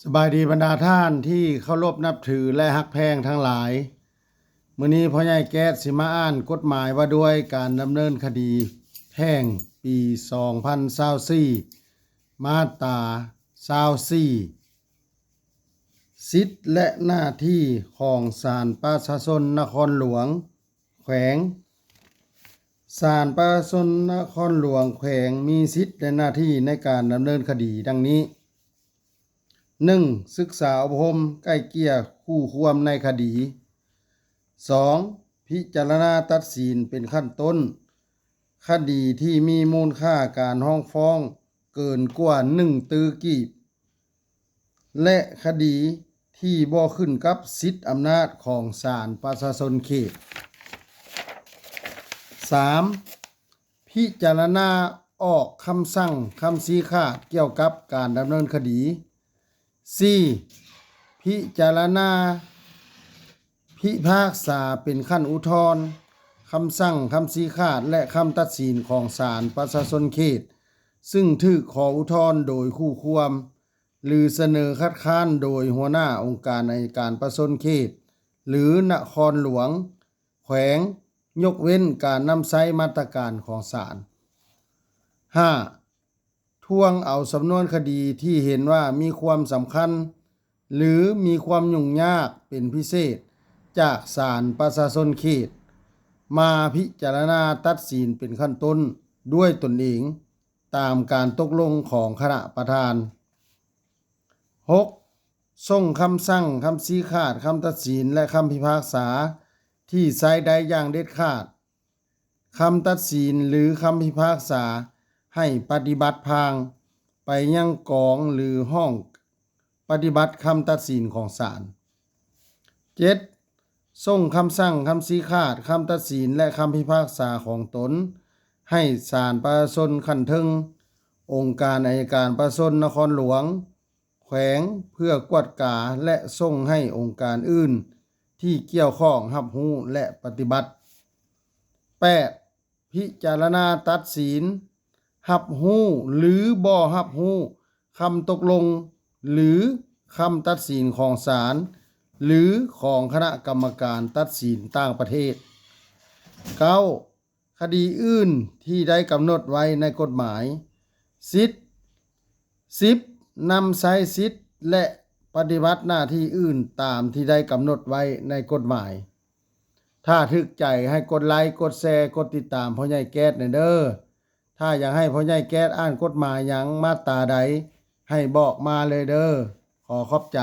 ສະບາຍດີບັນດາທ່ານທີ່ເຄົາລົບນັບຖື ແລະ ຮັກແພງທັງຫຼາຍ. ມື້ນີ້ພໍ່ໃຫຍ່ແກ້ດຊິມາອ່ານກົດໝາຍວ່າດ້ວຍການດຳເນີນຄະດີແພ່ງປີສອງພັນຊາວສີ່ ມາດຕາຊາວສີ່ ສິດ ແລະ ໜ້າທີ່ຂອງສານປະຊາຊົນນະຄອນຫຼວງ ແຂວງ. ສານປະຊາຊົນນະຄອນຫຼວງແຂວງມີສິດ ແລະ ໜ້າທີ່ໃນການດຳເນີນຄະດີດັ່ງນີ້: ໜຶ່ງ ສຶກສາອົບຮົມໄກ່ເກ່ຍຄູ່ຄວາມໃນຄະດີ. ສອງ ພິຈາລະນາຕັດສິນເປັນຂັ້ນຕົ້ນຄະດີທີ່ມີມູນຄ່າການຮ້ອງຟ້ອງເກີນກວ່າໜຶ່ງຕື້ກີບ ແລະ ຄະດີທີ່ບໍ່ຂຶ້ນກັບສິດອຳນາດຂອງສານປະຊາຊົນເຂດ. ສາມ ພິຈາລະນາອອກຄຳສັ່ງ, ຄຳຊີ້ຂາດກ່ຽວກັບການດຳເນີນຄະດີ. ສີ່ ພິຈາລະນາພິພາກສາເປັນຂັ້ນອຸທອນ, ຄຳສັ່ງ, ຄຳຊີ້ຂາດ ແລະ ຄຳຕັດສິນຂອງສານປະຊາຊົນເຂດ ຊຶ່ງຖືກຂໍອຸທອນໂດຍຄູ່ຄວາມ ຫຼື ສະເໜີຄັດຄ້ານໂດຍຫົວໜ້າອົງການໄອຍະການປະຊາຊົນເຂດ ຫຼື ນະຄອນຫຼວງ, ແຂວງ, ຍົກເວັ້ນການນຳໃຊ້ມາດຕະການຂອງສານ. ຫ້າ ທວງເອົາສຳນວນຄະດີທີ່ເຫັນວ່າມີຄວາມສຳຄັນ ຫຼື ມີຄວາມຫຍຸ້ງຍາກເປັນພິເສດ ຈາກສານປະຊາຊົນເຂດ ມາພິຈາລະນາຕັດສິນເປັນຂັ້ນຕົ້ນດ້ວຍຕົນເອງ ຕາມການຕົກລົງຂອງຄະນະປະທານ. ຫົກ ສົ່ງຄຳສັ່ງ, ຄຳຊີ້ຂາດ, ຄຳຕັດສິນ ແລະ ຄຳພິພາກສາທີ່ໃຊ້ໄດ້ຢ່າງເດັດຂາດ, ຄຳຕັດສິນ ຫຼື ຄຳພິພາກສາໃຫ້ປະຕິບັດຜ່ານໄປຍັງກອງ ຫຼື ຫ້ອງປະຕິບັດຄຳຕັດສິນຂອງສານ. ເຈັດ ສົ່ງຄຳສັ່ງ, ຄຳຊີ້ຂາດ, ຄຳຕັດສິນ ແລະ ຄຳພິພາກສາຂອງຕົນໃຫ້ສານປະຊາຊົນຂັ້ນເທິງ, ອົງການໄອຍະການປະຊາຊົນນະຄອນຫຼວງ, ແຂວງ ເພື່ອກວດກາ ແລະ ສົ່ງໃຫ້ອົງການອື່ນທີ່ກ່ຽວຂ້ອງຮັບຮູ້ ແລະ ປະຕິບັດ. ແປດ ພິຈາລະນາຕັດສິນຮັບຮູ້ ຫຼື ບໍ່ຮັບຮູ້ຄຳຕົກລົງ ຫຼື ຄຳຕັດສິນຂອງສານ ຫຼື ຂອງຄະນະກຳມະການຕັດສິນຕ່າງປະເທດ. ເກົ້າ ຄະດີອື່ນທີ່ໄດ້ກຳນົດໄວ້ໃນກົດໝາຍ. ສິບ ສິບ ນຳໃຊ້ສິດ ແລະ ປະຕິບັດໜ້າທີ່ອື່ນຕາມທີ່ໄດ້ກຳນົດໄວ້ໃນກົດໝາຍ. ຖ້າຖືກໃຈໃຫ້ກົດໄລ, ກົດແຊ, ກົດຕິດຕາມພໍ່ໃຫຍ່ແກ້ດແດ່ເດີ. ຖ້າຢາກໃຫ້ພໍ່ໃຫຍ່ແກ້ດອ່ານກົດໝາຍຫຍັງ ມາດຕາໃດ ໃຫ້ບອກມາເລີຍເດີ. ຂໍຂອບໃຈ.